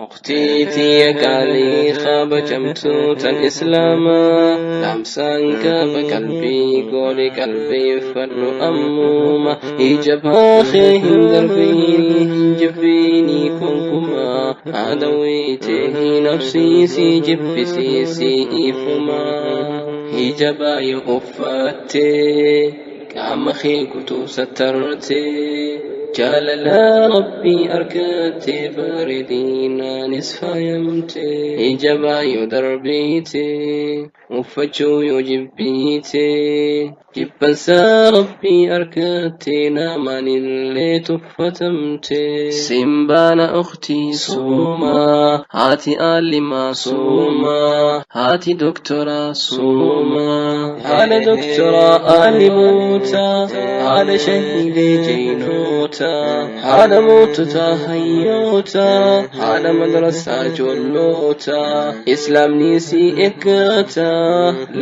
Ukhtii tiyya qaalii kabajamtuu tan Islaamaa dhaamsaan qaba qalbii gooli qalbeeffadhu ammuma hijabaa kee hin darbiini hin jibbiini konkumaa adawwiitee nafsiisii jibbisiisii ifumaa hijabaa yoo uffattee qaama kee guutuu sattartee jaalala Rabbii argattee bareedinaanis faayamtee hijabaa yoo darbiite uffachuu yoo jibbiite jibbansa Rabbii argattee namaan illee tuffatamte simbaana ukhtii suumaa haati aalimaa suumaa haati doktoraa suumaa haala doktoraa aalimoota haala shahiidee jeynoota haala moototaa hayyoota haala madrasaa ijoolloota islaamni si eeggata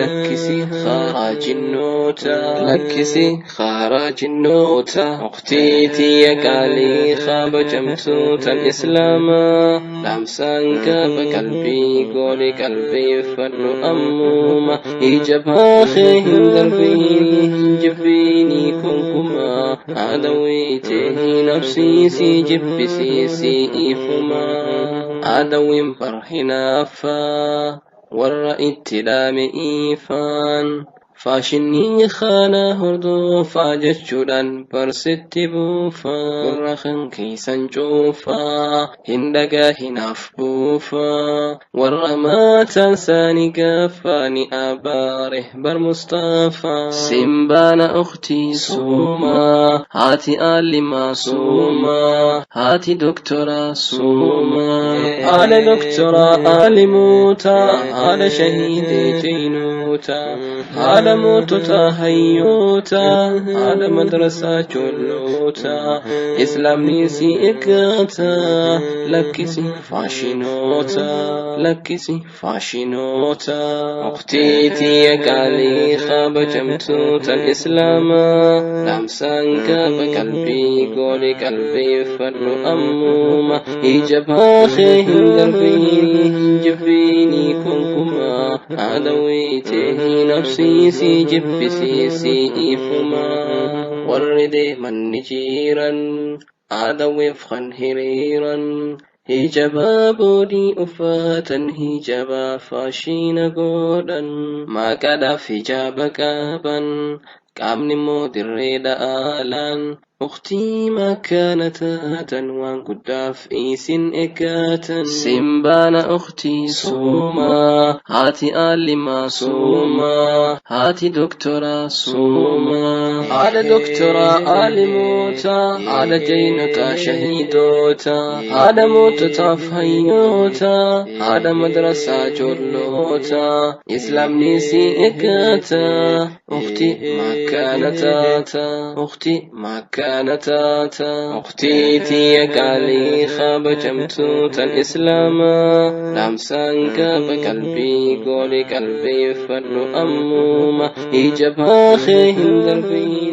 lakkisi karaa jinnoota lakkisi karaa jinnoota. Ukhtii tiyya qaalii kabajamtuu tan Islaamaa dhaamsaan qaba qalbii gooli qalbeeffadhu ammuma hijabaa kee hin darbiini hin jibbiini konkumaa adawwiitee nafsiisii jibbisiisii ifumaa adawwiin bar hinaaffaa warra itti dhaame ifaan faashinii kana hordofaa jechuudhaan barsitti buufaa gurra kan keessan cuufaa hin dhagahinaaf buufaa warra maataan isaanii gaafaa ni abaare bar Mustafaa simbaana ukhtii suumaa haati aalimaa suumaa haati doktoraa suumaa haala doktoraa aalimoota haala shahiidee jeynoota haala moototaa hayyoota haala madrasaa ijoolloota islaamni si eeggata lakkisi faashinoota lakkisi faashinoota. Ukhtii tiyya qaalii kabajamtuu tan Islaamaa dhaamsaan qaba qalbii gooli qalbeeffadhu ammuma hijabaa kee hin darbiini hin jibbiini konkumaa adawwiitee nafsiisii jibbisiisii ifumaa warri deeman ni jiran adawwiif kan hiriiran hijabaa boodii uffatan hijabaa faashina godhan maqaadhaaf hijaaba qaban qaamni immoo dirree dhaalaan ukhtii makkaana taatan waan guddaaf isin eeggatan simbaana ukhtii suumaa haati aalimaa suumaa haati doktoraa suumaa haadha doktoraa aalimoota haadha jeynotaa shahiidoota haadha moototaaf hayyoota haadha madrasaa ijoolloota islaamni si eeggata ukhtii makkaana taata ukhtii makkaana taata. Ukhtii tiyya qaalii kabajamtuu tan Islaamaa dhaamsaan qaba qalbii gooli qalbeeffadhu ammuma hijabaa kee hin darbiini.